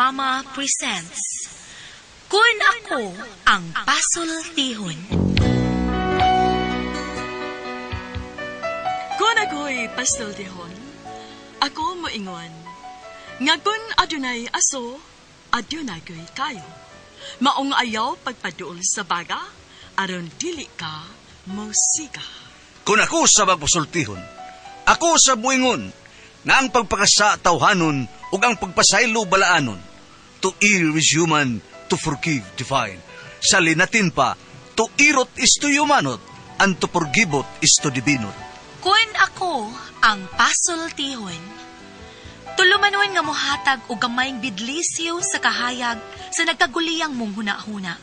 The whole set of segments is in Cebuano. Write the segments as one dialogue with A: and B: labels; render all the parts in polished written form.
A: Drama presents Kun Ako Ang Pasultihon.
B: Kung ako'y pasultihon, ako moingon, nga kun adunay aso, adunay ko'y kayo. Maong ayaw pagpaduol sa baga, aron dili ka mosiga.
C: Kung ako sa magpasultihon, ako sa buingon, nga ang pagpakasa tawhanon ug ang pagpasaylo balaanon. To err is human, to forgive divine. Sa linatin pa, to irot is to humanot, and to forgiveot is to divinot.
A: Kun ako ang pasultihon. Tulumanon nga mohatag og gamayng bidlisyo sa kahayag sa nagkaguliyang mong huna-huna.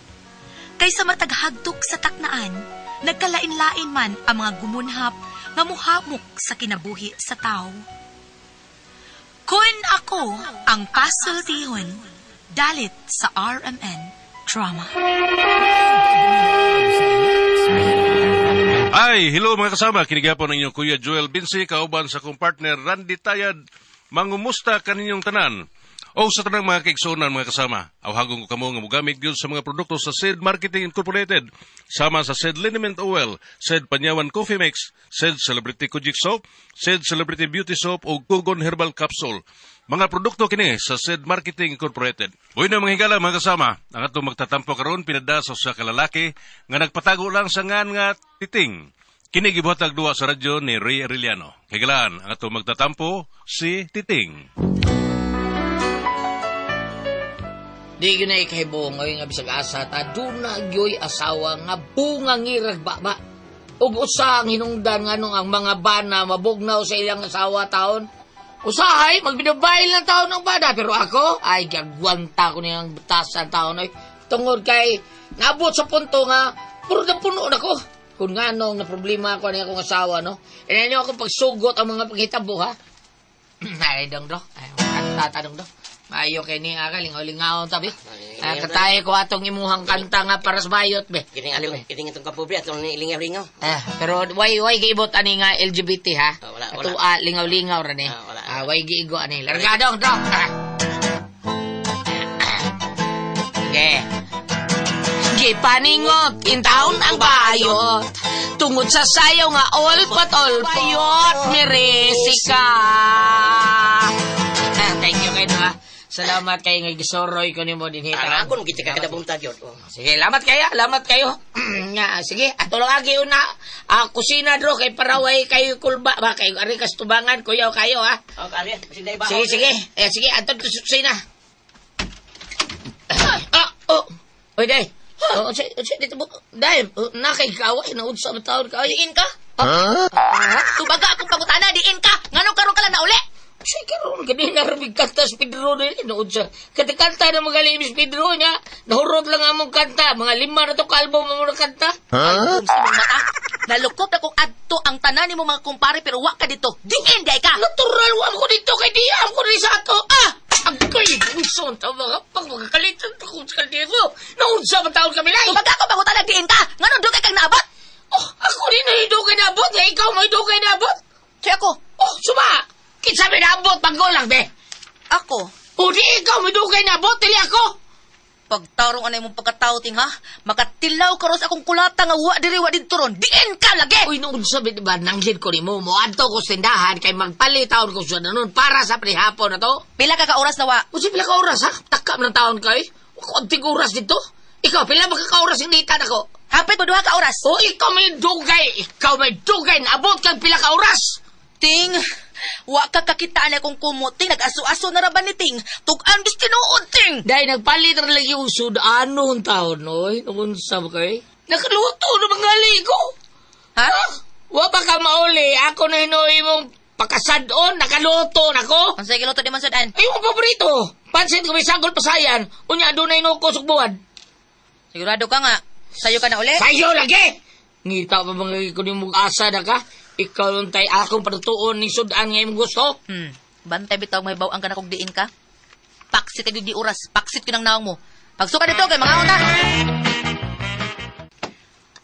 A: Kaysa mataghagtok sa taknaan, nagkalain-lain man ang mga gumunhap nga muhamok sa kinabuhi sa tao. Kun ako ang pasultihon, dalit sa RMN Drama.
D: Ay, hello mga kasama. Kinigapon ang inyong Kuya Joel Binsi, kauban sa kong partner Randy Tayad. Mangumusta kaninyong tanan? O sa tanang mga kaigsuonan mga kasama, awhagon ko kamo nga mogamit gyud sa mga produkto sa Sid Marketing Incorporated, sama sa Sid Liniment Oil, Sid Panyawan Coffee Mix, Sid Celebrity Kojik Soap, Sid Celebrity Beauty Soap o Gugon Herbal Capsule. Mga produkto kini sa Sid Marketing Incorporated. Bueno mga higala mga kasama, ang atong magtatampo karon pinada sa usa ka lalaki nga nagpatago lang sa ngan nga Titing. Kini gibuhatag duwa sa radyo ni Ray Arellano. Higalaan ang atong magtatampo si Titing.
E: Di gyud na ikahibuong oy nga bisag asa ta duna gyoy asawa nga bungangirag baba. Ug usa ang hinungdan nganong ang mga bana mabugnaw sa ilang asawa taon. Usahay magbinubayl na taon ang bana pero ako ay gagwanta ko niyang batasan taon oy. Tungod kay naabot sa punto nga puro na puno na ko. Kung nganong na problema ako ni akong asawa no. E ninyo akong pagsugot ang mga paghitabo ha. Ay dong do. Ay kanta tanong do. Maayo kay ni aga lingaw-lingaw tabi. Katay ko atong imuhang kanta nga para sa bayot be.
F: Kining atong kining atong kapobre atong lingaw-lingaw.
E: Pero way giibot ani nga LGBT ha.
F: Oh, wala, wala.
E: Ato lingaw-lingaw ra ni.
F: Ah, wala.
E: Way giigo ani. Larga dong dong. Okay. Gipaningot in town ang bayot. Tungod sa sayaw nga all pat all bayot miresika. Thank you kayo ha. Salamat kay nga gisoroy ko nimo dinhi.
F: Ara akon kita ka kada buntag yun. Oh.
E: Sige, lamat kayo, lamat kayo. Nga, sige, ato lang agi una. Kusina dro kay paraway kayo kulba ba kay ari kas tubangan kuyaw kayo ha.
F: Oh, kari, sinday ba?
E: Sige, sige. Eh, sige, ato sa kusina. Oh. Oy, day. Oh, unsa dito mo? Day, na kay kaway na unsa ba taon ka?
G: Diin ka? Tubaga akong pangutana, diin ka. Nganong karon ka lang nauli?
E: Sige ron, ganina rin kanta sa Pedro na yun. Noon siya. Katakanta na magaling si Pedro niya. Nahurot lang among kanta. Mga 5 na to kalbo mo na kanta.
G: Ay, sa mong mata. Nalukop na kong adto ang tanan ni mo mga kumpare pero wa ka dito. Diin day ka.
E: Natural, wa ko dito kay diam ko rin sa ato. Ah! Agkay, unson ta mga pagkakalitan ko sa kaldero. Naunsa ba taon kami lang?
G: Tubaga akong pangutana, diin ka. Nganong dugay kang naabot?
E: Oh, ako rin na dugay naabot. Ikaw may dugay naabot.
G: Kaya ako.
E: Oh, suma! Kinsa may naabot paggulang, be?
G: Ako?
E: O di ikaw may dugay naabot, dili ako.
G: Pagtarong anay mong pagkatao, ting ha? Makatilaw karon sa akong kulata nga wa diri wa didto ron. Diin ka lagi!
E: Uy, noon sabi ba, nanghid ko nimo, moadto ko sa tindahan kay magpalitaon ko sa nanon para sa prihapon na to.
G: Pila ka ka oras na wa?
E: O si pila ka oras ha? Takam ng taon ka eh. Konting oras dito. Ikaw, pila ba ka oras yung nitan ako?
G: Hapit mo duha ka oras.
E: O ikaw may dugay! Ikaw may dugay! Naabot kang pila ka oras!
G: Ting, wa ka kakita na kung kumot, ting. Nag-aso-aso na ra ba ni ting? Tug-an bis tinuod, ting.
E: Dahil nagpalit ra lagi yung sudanon taon, oy. Naunsa ba kayo? Nakaluto na mga ligo.
G: Ha?
E: Wa pa ka mauli. Ako na hinuwi mong pakasadon. Nakaluto na ko.
G: Ang sige luto di man sudan.
E: Ay, yung paborito. Pansit ko may sagol pasayan. Unya, doon na inuko sugbuan.
G: Sigurado ka nga. Sayo ka na uli?
E: Sayo lagi! Ngita pa mga ko ni mong asa na ka? Ikaw lang tayo akong patutuon ni sudan nga imong gusto.
G: Bantay bitaw may bawang ka na kung diin ka. Paksit ka di oras. Paksit ko ng naong mo. Pagsuka dito kay mga una.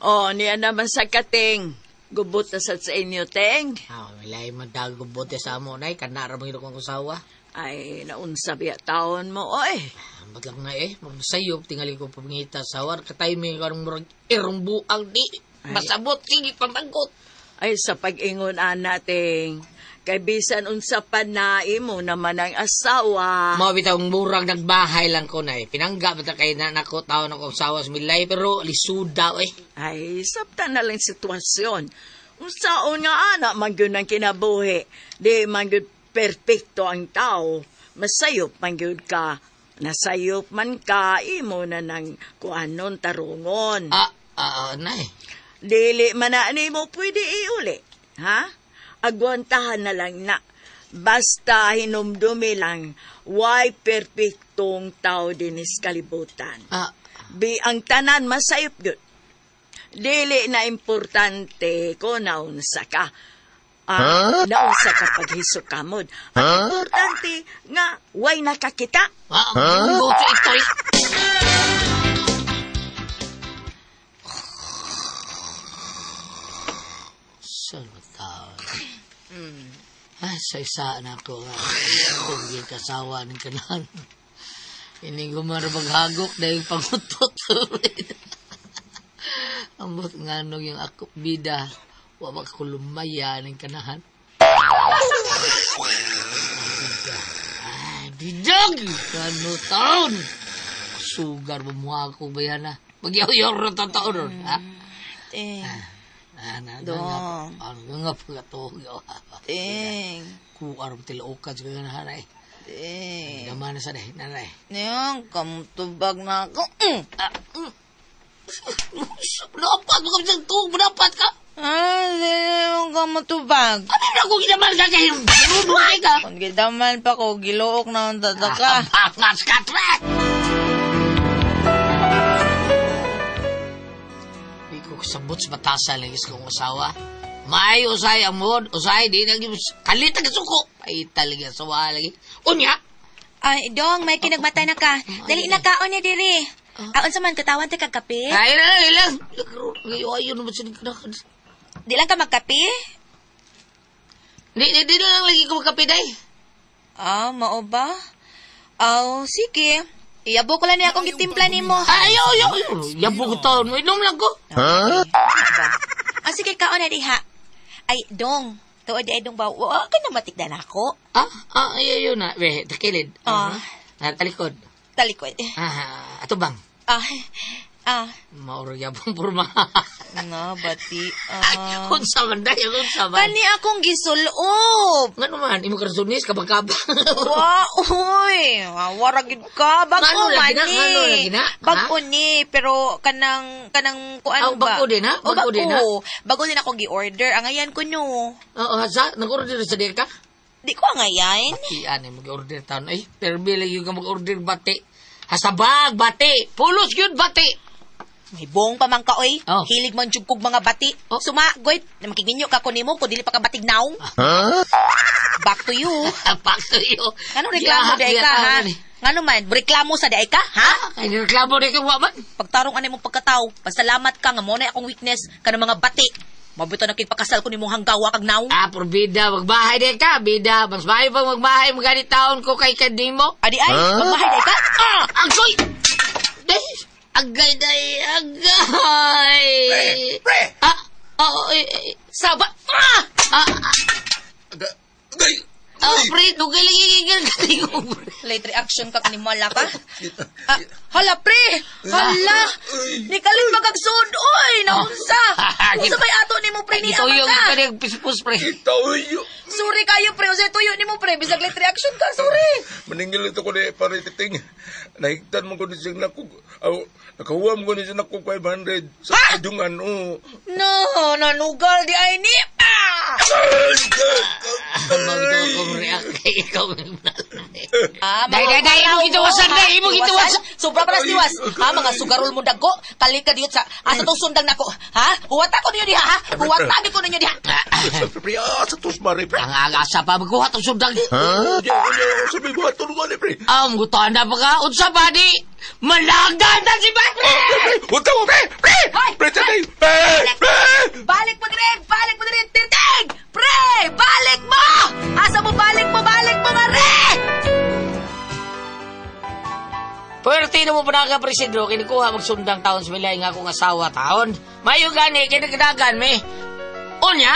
B: Oh, niya naman sa kating. Gubot na sad sa inyo, Teng.
E: Ah, walay man dagubot sa amo nay kanara mo kong kusawa.
H: Ay, naunsa biya taon mo, oy.
E: Ambot lang na eh. Magsayop, tingali ko pamingita sa war. Katiming karong murag irong buang di. Masabot, sige, pamangkot.
H: Ay, sa pag-ingon ana, Ting. Kay bisan unsa pa na imo naman ang asawa.
E: Mao bitaw murag nagbahay lang ko na eh. Pinangga ba ta kay na nako taon ako asawa sa milay pero lisuda eh.
H: Ay, sabta na lang sitwasyon. Unsaon nga ana man gyud ang kinabuhi. Di man gyud perpekto ang tao. Masayop man gyud ka. Nasayop man ka, imo na nang kuanon tarungon.
E: Nay.
H: Dili man na nimo pwede iuli. Ha? Agwantahan na lang na. Basta hinumdumi lang, why perpektong tao dinis kalibutan. Bi ang tanan masayop gyud. Dili na importante ko naunsa ka.
E: Huh?
H: Naunsa ka paghisok kamod. Ang importante nga way nakakita.
E: Huh? Itoy. Saan ba tao? Ay, sa isa na ako. Kung yung kasawa ng kanan. Ini gumarabaghagok dahil pangutot. Ambot nga nung yung ako bida. Wa ba ko lumaya ng kanahan. Ay, bidag! Kano taon? Sugar ba mo ako ba yan ah? Magyaw-yaw rin taon ron, ha?
G: Ting.
E: Dong.
G: Dong.
E: Ano nga pagkatuog.
G: Ting.
E: Kuar mo tiluokan sa kanahan ay.
G: Ting.
E: Naman na sa dahil, nanay.
G: Niyang, kamutubag na ako.
E: Dapat mo kami sa tuog, dapat ka.
G: Hindi mo kamutubag.
E: Ano na ako ginaman ka kay Buhay ka.
G: Kung gidaman pa ko, giluok na ang tataka.
E: Bangas ka, trek! Di ko kasabot sa batasa lagi sa kong asawa. May usay ang mod, usay di na kalit ang suko. Ay talaga asawa lagi. Unya!
A: Ay, Dong, may kinagmatay na ka. Dali na kaon niya diri. Aon sa man katawan ti kag kape?
E: Ay na lang, ilang. Ayun naman sa nagkanakan.
A: Di lang ka magkape?
E: Di lang lagi ko magkape, day.
A: Ah, mao ba? Aw, sige. Iyabo ko lang niya akong gitimpla nimo.
E: Ay, ayaw, ayaw, ayaw. Yabo ko taon. Inom lang ko.
A: Huh? Ah, sige, kaon na diha. Ay, Dong. Tuod ay dong ba? Wa ka na matigdan ako.
E: Ay, ayaw na. Weh, takilid.
A: Ah.
E: Talikod.
A: Talikod.
E: Ato bang? Mauro yabong purma.
G: Nga, bati.
E: Unsa man day, unsa man.
G: Kani akong gisulob.
E: Ngano man, imo karasunis kabang-kabang.
G: Wa, uy. Wara gid ka. Bago
E: Ngano
G: man
E: lagi na?
G: ni.
E: Ngano lagi na?
G: Bago ni, pero kanang kuan
E: Ah,
G: ba?
E: bago din, ha?
G: Oh,
E: Bago din, ha?
G: Bago din ako gi-order. Angayan ko no.
E: Oo, sa nag-order sa di ka?
G: Di ko angayan.
E: Batian eh, mag-order taon. Ay, permi lagi ka mag-order bati. Hasabag, bati. Pulos yun, bati.
G: May buong pa man ka, oy.
E: Oh.
G: Hilig man jud kog mga bati.
E: Oh.
G: Sumagoy, makiginyo ka ko nimo ko dili pa ka batig naong.
E: Huh?
G: Back to you.
E: Back to you.
G: Ngano reklamo di ka, ha? Ngano man, reklamo sa di ka, ha?
E: Kay reklamo di ka wa man.
G: Pagtarong anay mong pagkataw, pasalamat ka nga mo na akong weakness kanang mga bati. Mabuto na kay pakasal ko nimong hanggawa kag naong.
E: Ah, porbida, magbahay di ka, bida. Mas maayo pa magbahay magani taon ko kay kanimo.
G: Adi ay, magbahay di ka.
E: Ah, agoy. Day, agay day, agay.
C: Pre, pre.
E: Saba. Pre, dugay lagi gigil ka pre.
G: Late reaction ka kanimala ka. Hala, pre! Hala! Nikalit magkagsud, oy! Naunsa! Unsa may ato nimo pre ni
E: Ito
G: ama
E: yung
G: ka?
E: kanang pispus, pre.
I: Ituyo.
G: Sorry kayo, pre. Unsa tuyo nimo pre? Bisag late reaction ka, sorry.
I: Maningil ito ko ni parititing. Nahigtan mo ko ni siyang nakog. Aw, nakahuwa mo ko ni siyang nakog 500. Sa kadungan, oh.
G: No, nanugal di ay ni. Ah!
E: Magito ko react kay ikaw.
G: Ah,
E: Day, day, day, imong gituwasan, day, imong gituwasan.
G: Sobra pa tiwas. Ha, mga sugarol mo dagko. Kalika diyot sa asa tong sundang nako. Ha? Huwata ko ninyo diha, ha? Huwata ko ninyo diha.
I: Pre, sa tos mare, pre.
E: Ang agasa pa magkuha tong sundang.
I: Ha? Sabi mo, tulungan ni pre.
E: Gutaan na pa ka. Unsa ba di? Malagdan na si ba?
I: Pre, unta mo, pre! Pre! Pre, pre, pre! Pre!
G: Balik mo dire! Balik mo dire! Titig! Pre! Balik mo! Asa mo balik mo? Balik mo nga re!
E: ka, Presidro, kinikuha magsundang taon sa Milay nga akong asawa taon. Mayo gani, kinagdagan, me. Unya?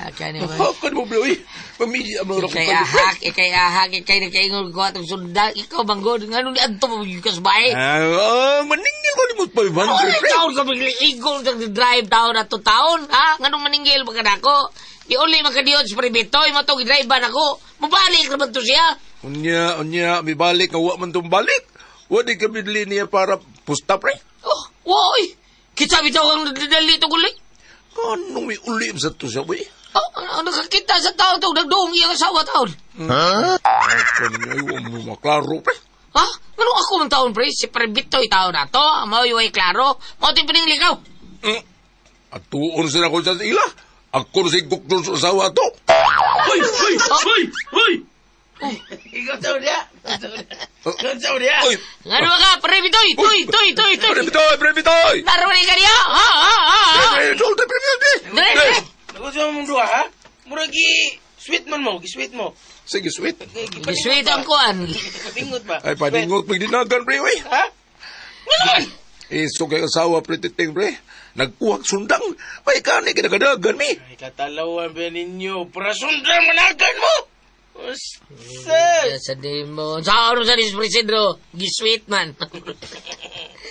E: Akani ba?
I: Hakan mo, bro, eh. Pamilya mo rin
E: Ikay ahak, ikay ahak, ikay nakaingon ko atong sundang. Ikaw, manggod, nga nung niadto mo yung kasbay.
I: Maningil ko ni mo 500,
E: Ay,
I: pre.
E: taon ka magliigol sa drive taon na to taon, ha? Nga nung maningil pa ka na ako. Di uli makadiyon sa pribitoy, mo itong drive na ako. Mabalik naman to siya.
I: Unya, unya, may balik, nga wa man tong balik. Wa di ka bidli niya para pusta, pre.
E: Oh, woy! Kita bitaw ang dali itong uli.
I: Anong may uli sa to siya, uy?
E: Oh, ano nakakita sa taon to? Nagdoong iyang asawa taon.
I: Ha? Ay, wa mo maklaro, pre.
E: Ha? Ano ako man taon, pre? Si Prebitoy taon na to. Mao ay klaro. Mao ting pininglikaw.
I: At tuon sila ko sa ila. Ako si Gukdon sa asawa to.
D: Hoy! Hoy! Hoy! Hoy!
F: Ikaw sa niya. Ikaw sa niya.
I: Oy!
E: Ano ka, Prebitoy? Toy, toy, toy, toy.
I: Prebitoy! Prebitoy!
E: Naroon ka niya? Ha, ha, ha, ha.
I: Pre, sulti, Prebitoy!
E: Dre, dre.
F: Nagusto mo mong duha, ha? Murag sweet man mo, gi-sweet mo.
I: Sige, sweet.
E: Sweet ang kuan.
F: Pingot ba?
I: Ay, paningot, magdinagan, pre, uy.
F: Ha? Ngayon!
I: Iso kay asawa, pre, titing, pre. Nagkuhag sundang. May kani, kinagadagan, mi.
F: Ay, katalawan ba ninyo? Para sundang managan mo! Usas!
E: Sa demon. Sa ano sa ni Presidro? Gisweet man.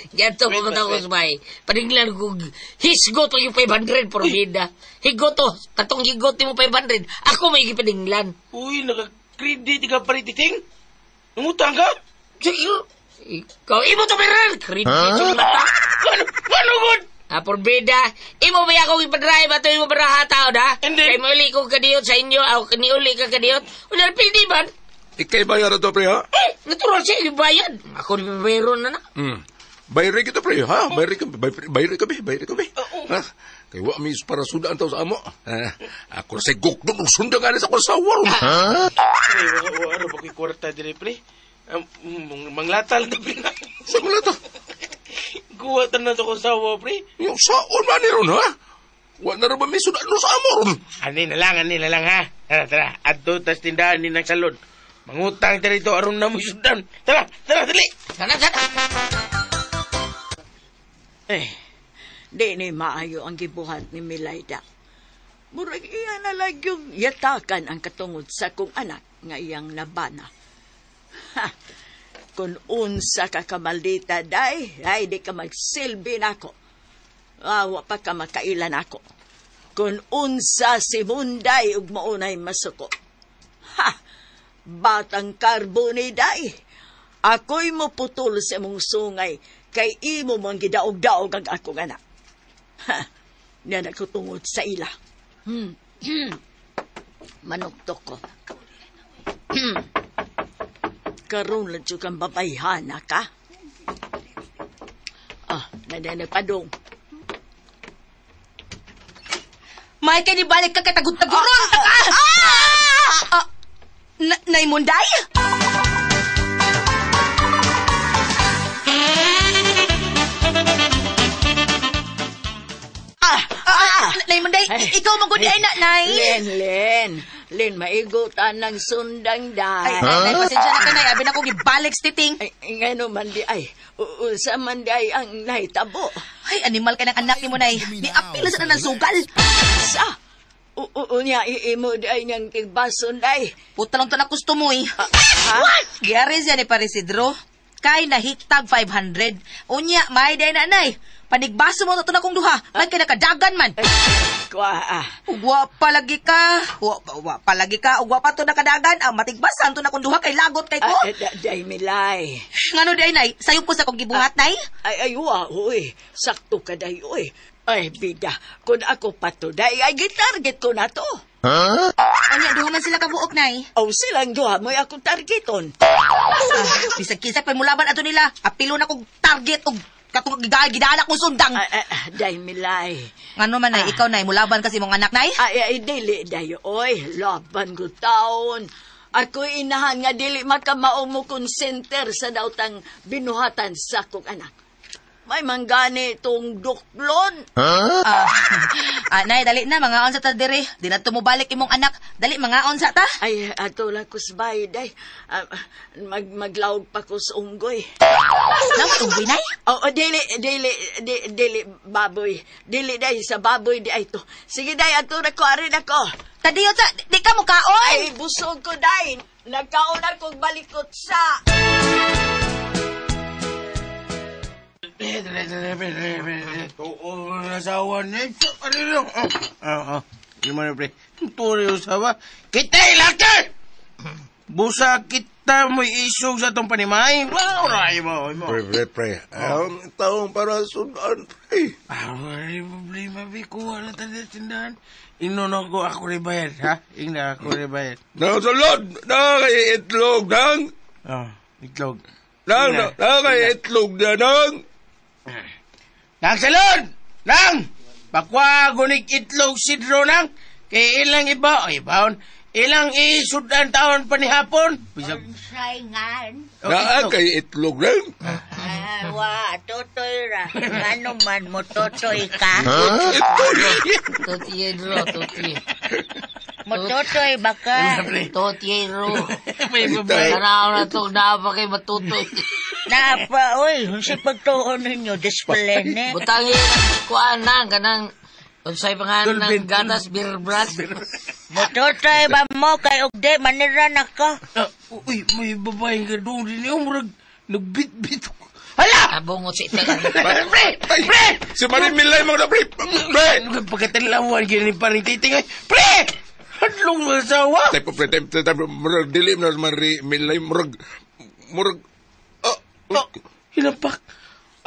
E: Ganito pumunta ko sa bahay. Paniglan ko, hisgot yung 500 por vida. Higot to. Katong higot mo 500. Ako may gipaninglan.
F: Uy, naka-credit ka pa rin, titing? Nangutang ka?
E: Sige. Ikaw, imo to meron. Credit yung mata.
F: Ano? Ano, good?
E: Ah, por vida. Imo ba akong ipadrive ato imo baraha taon, ha?
F: Hindi.
E: Kay mauli ko kadiyot sa inyo, aw niuli ka kadiyot. Wala pili man.
I: Ikay bayar to, pre, ha?
E: Eh, natural siya, ibayad. Ako ni meron na na.
I: Bayari kita, pre, ha? Bayari ka, bayari ka, bayari ka, ha? Kay wa mi para sundaan taw sa amo. Ha? Ako sa gukdon og sundang ani sa akong asawa ron.
F: Ha? Pre, wa ba ko'y kwarta dire, pre? Manglatal na, pre.
I: Sa manglata?
F: Kuha ta na sa akong asawa, pre.
I: Yung saon man ni ron, ha? Wa na rin ba may sundaan sa amo ron?
F: Ani na lang, ha? Tara, tara. Adto tas tindahan ni ng salon. Mangutang ta rito aron na mo sundan. Tara, tara, dali.
E: Sana, sana.
H: Eh, di ni maayo ang gibuhat ni Milayda. Murag iya na lang yung yatakan ang katungod sa kong anak nga iyang nabana. Ha! Kung unsa ka kamaldita, day, ay di ka magsilbi nako. Awa pa ka makailan ako. Kung unsa si Munday ug maunay masuko. Ha! Batang karbo ni day. Ako'y muputol sa imong sungay kay imo mang gidaog-daog ang akong anak. Ha! Niya nagkutungod sa ila. Manuktok ko. Karoon lang siya kang babayhana ka. Ah, nananapadong.
G: May kay nibalik ka katagod-taguron ta ka! Ah! Naimunday? Naimunday, ikaw magudi ay na, Nay.
H: Len, Len. Len, maigutan ng sundang day.
G: Ay, Nay, pasensya na ka, Nay. Abi na ko gibalik titing.
H: Ay, ngano man di ay, usa man di ay ang nahitabo.
G: Ay, animal ka ng anak ni mo, Nay. Ni apil sa na ng sugal.
H: Sa, unya, imo di ay niyang tigbason day.
G: Puta lang to na gusto mo, eh.
H: Ha?
G: What? Giyari siya ni Parisidro. Kay nahiktag 500. Unya, may day na, Nay. Panigbaso mo na to na kong duha. May kay nakadagan man.
H: Kwa, ah.
G: Ugwa palagi ka. Ugwa palagi ka. Ugwa pa to nakadagan. Ang matigbasan to na kong duha kay lagot kay ko.
H: Ay, day, Milay.
G: Ngano day, Nay? Sayo po sa kong gibuhat, Nay?
H: Ay, ay, wa, uy. Sakto ka day, uy. Ay, bida. Kung ako pa to, day, ay, gitarget ko na to.
G: Huh? Unya, duha man sila kabuok, Nay.
H: Aw, silang duha mo'y akong targeton.
G: Bisag kinsa pa mulaban ato nila. Apilo na kong target og katong gidaan akong sundang.
H: Ay, ay, day, Milay.
G: Ngano man, Nay? Ikaw, Nay, mulaban kasi mong anak, Nay?
H: Ay, ay, dili, day, oy. Laban ko taon. Ako inahan nga dili makamao mo konsenter sa dautang binuhatan sa akong anak. May manggani itong duklon.
G: Nay, dali na, mga onsa ta diri. Di na tumubalik imong anak. Dali, mga onsa ta.
H: Ay, ato lang kusbay, day. Maglawag pa ko sa unggoy.
G: Nang unggoy, nay?
H: Oo, dili, baboy. Dili, day, sa baboy di ay to. Sige, day, ato na ko, arin ako.
G: Tadiyo sa, di ka mo kaon.
H: Ay, busog ko, day. Nagkaon akong balikot sa.
F: Oo, asawa niya. Ano yun? Hindi mo na, pre. Turo yung asawa. Kita, ilaki! Busa kita mo'y isog sa itong panimay. Wala, mo.
I: Pre. Ang taong para sudan, pre.
F: Wala problema, pre. Kuha na tayo sa tindahan. Ingnon ako rin bayad, ha? Ingnon ako rin bayad.
I: Nang sulod, na kay itlog, nang.
F: Oh, itlog.
I: Nang, na kay itlog na, nang.
F: Nang salon! Nang! Bakwa gunig itlog sidro nang. Kay ilang iba, ay baon, ilang isudan taon pa ni hapon.
J: Saingan.
I: Naa kay itlog nang.
J: Wa, totoy ra. Ano man mo totoy ka?
E: Totoy ro, totoy.
J: Mototoy ba ka?
E: Totoy ro. Tanaw na ito, naa pa kay matutoy.
J: Naa pa, oy. Sa pagtuon ninyo, display ni.
E: Butangin, kuhaan na, kanang, unsay pangalan ng gatas, beer brand.
J: Mototoy ba mo kay ugde, manira na ka.
F: Uy, may babaeng ka doon din yung murag, nagbit-bit. Hala!
E: Abungot si Ite.
F: Pre! Pre!
I: Si Marin Milay mga pre! Pre!
F: Pagkatalawan, ganyan pa rin titingay. Pre! Hadlong mga asawa!
I: Type pre, type, murag, dilim na Marin Milay, murag,
F: hinampak.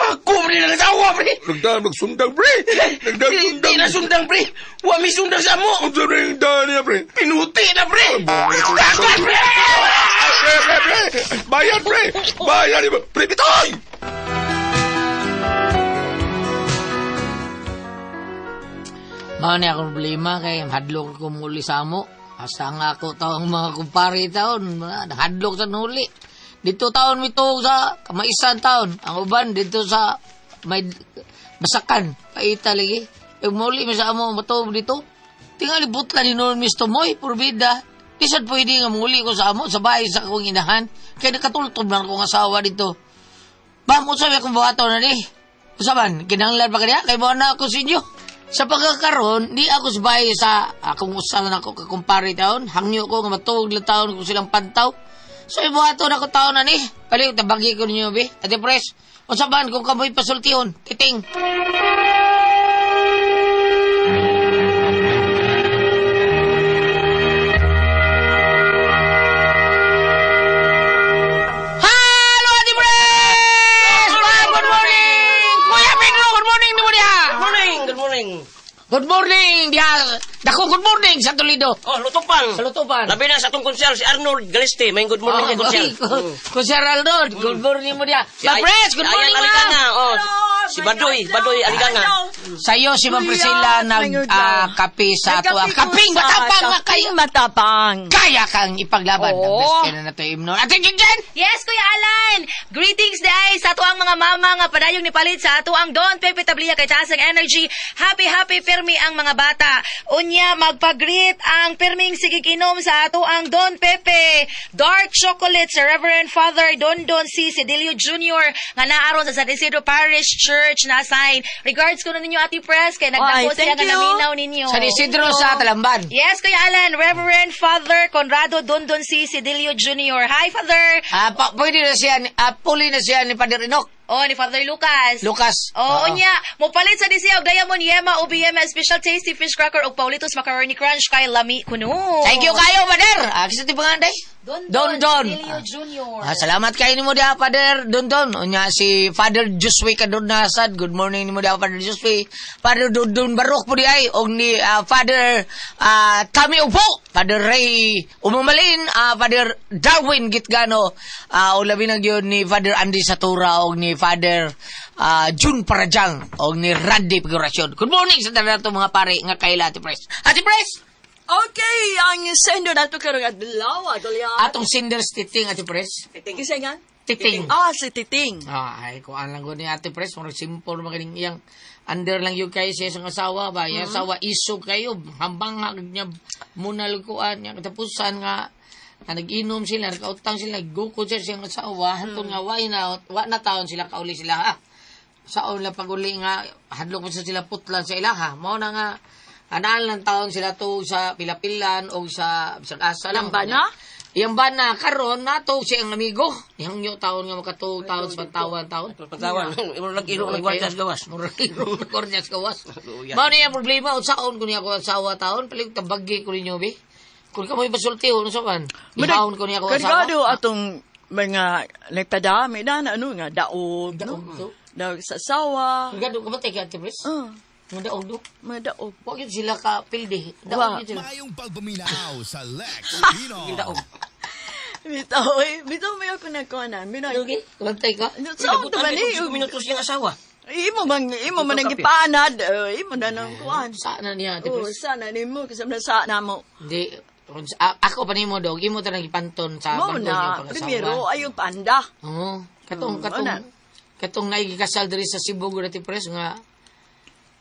F: Ako man ang asawa, pre!
I: Nagdaan, nagsundang, pre! Nagdaan, sundang!
F: Hindi na sundang, pre! Wa mi sundang sa mo!
I: Ang sundang daan niya, pre!
F: Pinuti na, pre! Dagan, pre!
I: Pre, pre, pre! Bayan, pre! Bayan! Pre, bitoy!
E: Mao ni akong problema kay hadlok ko muli sa amo. Hasta nga ako taong mga kumpare taon, hadlok sa nuli. Dito taon mito sa kamaisan taon. Ang uban dito sa may basakan, paita lagi. E muli mi sa amo matuog dito. Tingali butla ni noon Mr. Moy, purbida. Di sad pwede nga muli ko sa amo sa bahay sa akong inahan. Kaya nakatultob na akong asawa dito. Ma'am, unsa may akong buhaton na ni? Unsa man, kinahanglan pa kaniya? Kay mo na ako sa inyo. Sa pagkakaroon, di ako sa bahay sa akong usa na ako kakumpare taon. Hangyo ko nga matuog lang taon kung silang pantaw. So ibuhaton ako taon na ni. Paliw, tabagi ko ninyo, be. Ate Pres, unsa man kung kamoy pasultihon, titing. Hello, Ate Pres! Good morning! Kuya Pedro, good morning ni mo diha!
K: Good morning, good morning.
E: Good morning, diha. Dako, good morning sa Toledo.
K: Oh, Lutupan.
E: Sa Lutupan.
K: Labi na sa atong konsyal, si Arnold Galiste. May good morning kay konsyal.
E: Konsyal Arnold, good morning mo diha. Ma Pres, good morning, ma'am.
K: Oh, si Badoy, Badoy Aliganga.
E: Sa'yo, si Ma'am Priscilla, nag-kape sa ato. Ang kaping matapang nga kayo.
H: Matapang.
E: Kaya kang ipaglaban. Ang best kaya na nato imnon. Ate Jen!
G: Yes, Kuya Alan! Greetings, day sa ato ang mga mama nga padayong ni palit sa ato ang Don Pepe Tablilla kay taas ang energy. Happy, happy, pirmi ang mga bata. Unya, magpag-greet ang pirming sigikinom sa ato ang Don Pepe. Dark chocolate sa Reverend Father Don Don C. Cedillo Jr. nga naaron sa San Isidro Parish Church na sign. Regards ko na ninyo, Ate Pres, kay nagdako siya nga naminaw ninyo.
E: San Isidro sa Talamban.
G: Yes, Kuya Alan. Reverend Father Conrado Don Don C. Cedillo Jr. Hi, Father.
E: Pwede na siya, puli na siya ni Father Enoch.
G: Oh, ni Father Lucas.
E: Lucas.
G: Oh, unya, mopalit sa DCO Diamond Yema OBM Special Tasty Fish Cracker og Paulitos Macaroni Crunch kay lami kuno.
E: Thank you kayo, Father. Kisa ti panganday?
G: Don
E: Don Don.
G: Jr.
E: Salamat kayo nimo diha, Father Don Don. Unya si Father Josue Kadurnasad. Good morning nimo diha, Father Josue. Father Don Don Barok po di ay og ni Father Tami Upo, Father Ray Umumalin, Father Darwin Gitgano, o labi na gyud ni Father Andy Satura og ni Father June Parajang og ni Randy Figuracion. Good morning sa tanan nato mga pare nga kaila Ate Pres. Ate Pres!
B: Okay, ang sender nato karong adlaw, Goliath.
E: Atong sender titing, Ate Pres.
B: Titing. Isa nga?
E: Titing.
H: Ah, si Titing.
E: Ah, ay kuan lang ko ni Ate Pres, murag simple man kaning iyang under lang yung kayo siya sa asawa ba. Iyang asawa isog kayo, hambang niya muna kuan niya katapusan nga na nag-inom sila, nagkautang sila, naggukod siya siyang asawa, hantong nga wa na, wa na taon sila kauli sila ha. Saon lang pag-uli nga, hadlok pa sa sila putlan sa ilaha. Mao na nga, anaan lang taon sila to sa pilapilan o sa asa lang.
H: Iyang bana?
E: Iyang bana, karon nato siya ang amigo. Iyang nyo taon nga makatuog taon sa pantawan taon.
K: Pantawan. Murag iro ng gwardiya sa gawas.
E: Murag iro ng gwardiya sa gawas. Mao na iyang problema, unsaon ko niya ako asawa taon, palig tabagi ko ninyo, be. Kung ka mo'y basulti, ano sa man? Ihaon ko niya ako asawa.
H: Kargado atong mga nagpadami na ano nga, daog. Daog. Daog sa asawa.
E: Kargado ka ba tayo, Ate Pres? Mga daog do?
H: Mga daog.
E: Huwag yun sila ka pildi. Daog yun sila.
L: Maayong pagpaminaw sa Lex Pino.
H: Bitaw, eh. Bitaw may ako nagkuhanan.
E: Okay, bantay ka.
H: Saan naman eh?
K: Minutos niyang asawa.
H: Imo man, imo man ang gipanad. Imo na nang kuhan.
E: Sana niya, Ate
H: Oh,
E: Pres.
H: sana nimo kasi na sana mo.
E: Hindi. Ako pa nimo dog, imo tanang gipanton sa
H: Mo
E: bangko
H: na,
E: niyang pag-asawa.
H: primero ayong panda.
E: Oo. Katong katong katong naigikasal diri sa Cebu gud Ate Pres nga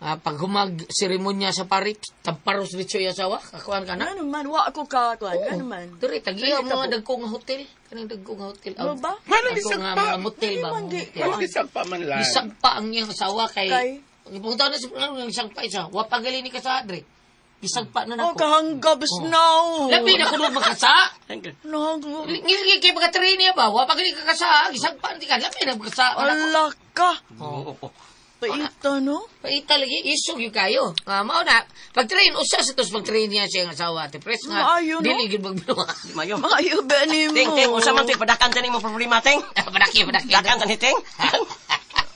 E: paghumag seremonya sa pari, tamparos dito iya asawa, kakuan ka na.
H: Ano man, wa ako ka kuan, ano man.
E: Diri tagiya mo nga dagko nga hotel, kaning dagko nga hotel.
H: Mo ba?
E: Manong nga mga motel ba?
I: Manong gisagpa man lang.
E: Gisagpa ang iyang asawa kay Punta na si nga gisagpa isa. Wa pa gali ni kasadre. Gisagpa na
H: Oh,
E: nako.
H: kahanggabs now.
E: Labi na kuno magkasa.
H: Nahangga.
E: Ngilgi kay pagka-train niya ba? Wa pa gali ka kasa. Gisagpa di ka. Labi na magkasa.
H: Ala ka.
E: Oo.
H: Paita, no?
E: Paita lagi. Isog yung kayo. Mao na. Pag-train, usa sa tos pag-train niya siya ang asawa. Ate Pres nga.
H: Maayo, no?
E: Dili gyud magbinuha.
K: Mayo.
H: Maayo ba nimo?
K: Ting, ting, unsa man ting padakan tani mo problema ting?
E: Padaki, padaki.
K: Dakan tani ting.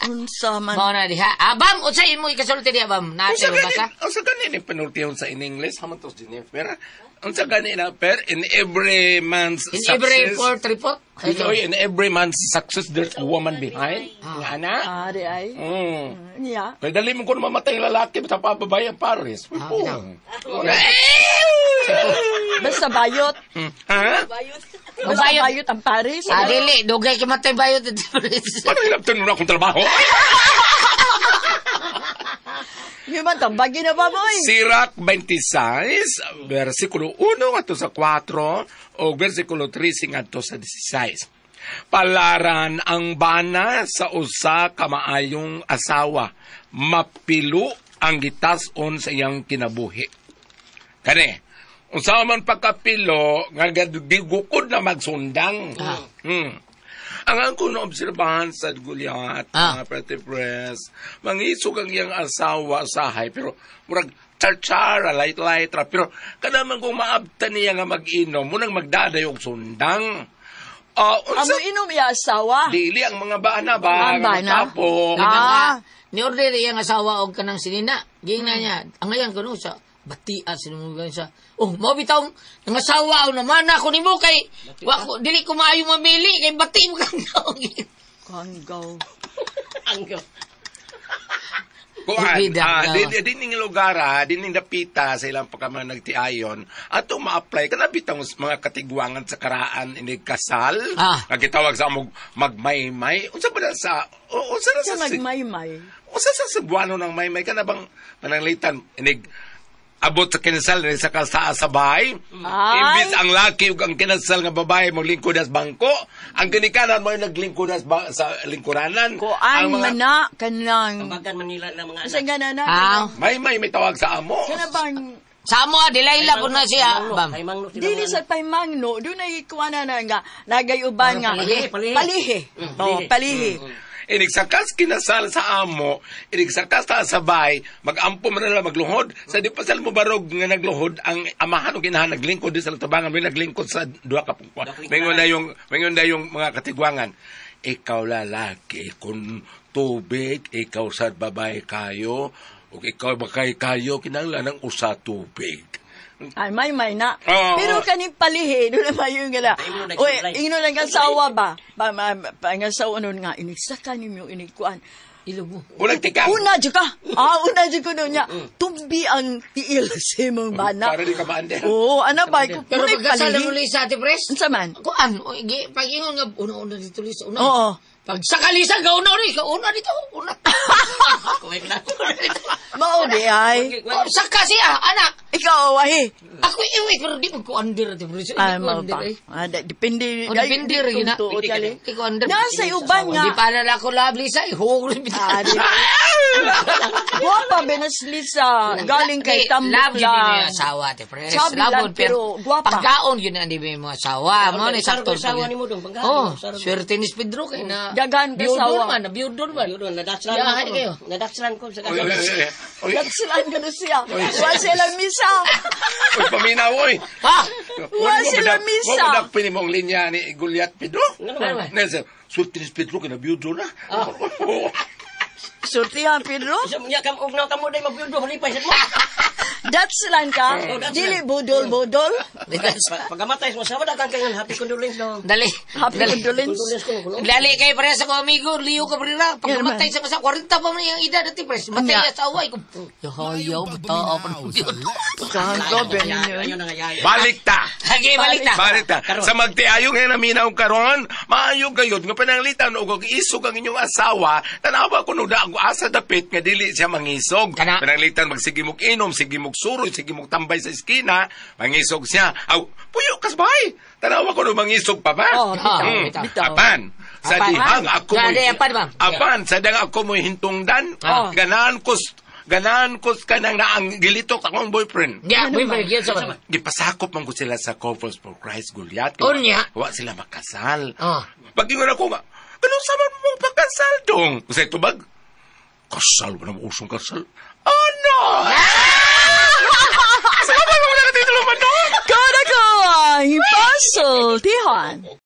H: Unsa man.
E: Mao na diha. Abam, unsa imo ikasulti diha bam? Nate
I: Unsa
E: ba basa?
I: gani, unsa gani ni panultihon sa in English? Haman tos Jennifer. Unsa gani na per in every man's
E: In
I: success.
E: every fourth report?
I: Ito, in every man's success there's a woman behind. Nga na.
H: Ah, di ay. Niya.
I: Kaya dali mo kung mamatay ang lalaki sa pababae ang Paris. Uy, po.
H: Basta bayot.
I: Ha?
H: Basta bayot ang Paris.
E: Ah, dili. Dugay kay matay bayot. Ate Pres.
I: Paano hilabtan mo na akong trabaho?
H: Yung man, tambagi na ba, boy?
I: Sirach 26, versikulo 1 ngadto sa 4 o versikulo 3 ngadto sa 16. Palaran ang bana sa usa ka maayong asawa, mapilo ang gitason sa iyang kinabuhi. Kani, unsa man pagkapilo nga gigukod na magsundang. Ang ako naobserbahan sa Goliath, mga Pretty Press, mangisog ang iyang asawa sahay, pero murag charchara, light-light ra, pero kanaman kung maabta niya nga mag-inom, munang magdadayog sundang.
H: Amo inom iya asawa.
I: Dili ang mga bana ba?
H: Ang bana?
I: Tapo.
E: Ah. Ni-order iyang asawa og kanang sinina. Gingna niya. Ang ngayon kuno sa batia sinumugan siya. Oh, mao bitawng ang asawa o naman ako nimo kay wa ko dili ko maayo mamili kay bati mo kang taong.
H: Kanggaw.
K: Anggaw.
I: Kuan,
E: Bida,
I: din ning lugar, din ning dapita sa ilang pagka mga nagtiayon, ato ma-apply kana bitang mga katigwangan sa karaan ini kasal, nga gitawag sa amog magmaymay. Unsa ba na sa unsa na
H: Sa
I: sa
H: magmaymay.
I: Unsa sa Cebuano ng maymay kana bang pananglitan inig abot sa kinasal ni sa kasabay.
H: Ay.
I: Imbis ang laki ug ang kinasal nga babae moglingkod sa bangko, ang ginikanan mo naglingkod sa lingkuranan.
H: Kuan
I: Ang mga
H: man na kanang.
K: Tambagan Manila na mga
H: Sa
K: anak.
H: nga na na.
I: May may tawag sa amo.
H: Kana bang
E: Sa amo Delilah po na siya. Bam.
K: Ay mangno sila.
H: Dili sa paymangno, doon ay kuan na na nga nagayuban nga.
K: Palihi, palihi.
H: Palihi. Oh, palihi.
I: Inigsakas kinasal sa amo, inigsakas ta sa bay, magampo man nila magluhod. Sa di pa sila mo barog nga nagluhod, ang amahan o ginahan naglingkod di sa tabangan, may naglingkod sa duha ka pungkwa. Mingon na yung mga katigwangan. Ikaw lalaki, kung tubig, ikaw sa babae kayo, o ikaw bakay kayo, kinahanglan ng usa tubig.
H: Ay, may na.
I: Oo.
H: Pero kaning palihi, doon na mayo nga na. Uy, ingno lang ang asawa ba? Pa, ang asawa nun nga, inisaka ninyo, inikuan.
E: Ilog mo.
I: Unang tikang.
H: Una dyan ka. Ah, una dyan ko nun niya. Tumbi ang tiil sa imong bana.
I: Para di ka maandel.
H: Oo, ano ba?
E: Pero pagkasal mo Lisa, Ate Pres?
H: Unsa man?
E: Kuan, o, pag ingon nga, una-una dito, Lisa, una.
H: Oo.
E: Pag sa kalisa, gauna rin, una dito, una.
H: Mao di ay.
E: Oh, saka siya, anak.
H: Ikaw, ahi.
E: Ako iwi, pero di mo ko under, Ate Pres.
H: Ay,
E: Di ko
H: mao
E: under,
H: pa.
E: eh.
H: Ah, depende.
E: O, depende rin, na.
H: Kung tuod gali.
E: Di ko under.
H: Nasa uban nga.
E: Di pa na ako love, Lisa. Ihugro rin
H: Ah, di. Guwapa benas Lisa. Galing kay
E: Di,
H: Tambok
E: Love yun
H: lang.
E: yung asawa, Ate Pres.
H: Sabi
E: Love
H: lang,
E: yun,
H: pero guwapa.
E: Pagkaon yun ang di mo yung asawa. Mo ni sakto.
K: Asawa ni mo dong, pagkaon.
E: Oh, swerte ni Pedro kay na.
H: Dagan ka
E: Biyudon
H: asawa.
E: man, na biyudon man.
K: Biyudon, nadatslan
E: Yahay
K: ko.
E: kayo.
K: Nadatslan ko sa
I: Oy, oy, oy, oy.
H: Nagsilan ka na siya. Wa sila misa.
I: Oy, paminaw, oy.
E: Ha?
H: Wa sila misa.
I: Wa mo dakpin imong linya ni Goliath Pedro.
K: Ano man?
I: Nasa, sulti ni Pedro kay nabiyudo na.
H: Surtihan, Pedro.
K: Isa mo niya kam ugnaw kamo day mabiyudo halipay sa mo.
H: Datslan ka.
K: Oh, datslan.
H: Dili budol-budol.
K: Pagamatay mo asawa dagan kay happy condolence dong.
E: Dali.
H: Happy
E: Dali.
H: condolence.
K: Condolence ko.
E: Dali kay parehas ako amigo, Leo Cabrera. Pag
H: Yan
E: namatay sa masa, 40 pa man yung edad ati pres. Matay
H: Nya.
E: asawa. Yahayaw, bata pa ng biyudo.
H: Kanto, benin
K: Ayo na nga yayo.
I: Balik ta.
E: Okay, balik na.
I: Balik ta. Sa magtiayo nga naminaw karon, maayo gayud nga pananglitan og og isog ang inyong asawa, tanawa kuno da ang asa dapit nga dili siya mangisog.
E: Kana.
I: Pananglitan magsige mog inom, sige mog suroy, sige mog tambay sa eskina, mangisog siya. Aw, puyo kas bay. Tanawa kuno mangisog pa ba?
H: Oh, bitaw, bitaw.
I: Apan, sa
E: Apan.
I: dihang ako
E: Grabe,
I: mo'y-
E: apan, ma'am.
I: Apan, sa dihang ako mo'y hintungdan,
E: Ah.
I: ganahan ko kanang naang gilitok akong boyfriend.
E: Ya, boyfriend, yun sa man.
I: Gipasakop man ko sila sa Couples for Christ Goliath.
E: Unya.
I: Wa sila makasal.
E: Oh.
I: Pag-ingon ako nga, ano sa man mo pakasal dong? Kasi tubag, kasal ba naman usong kasal? Oh no! Sa man mo nakatitulo man dong?
H: Kada ko ang pasultihan.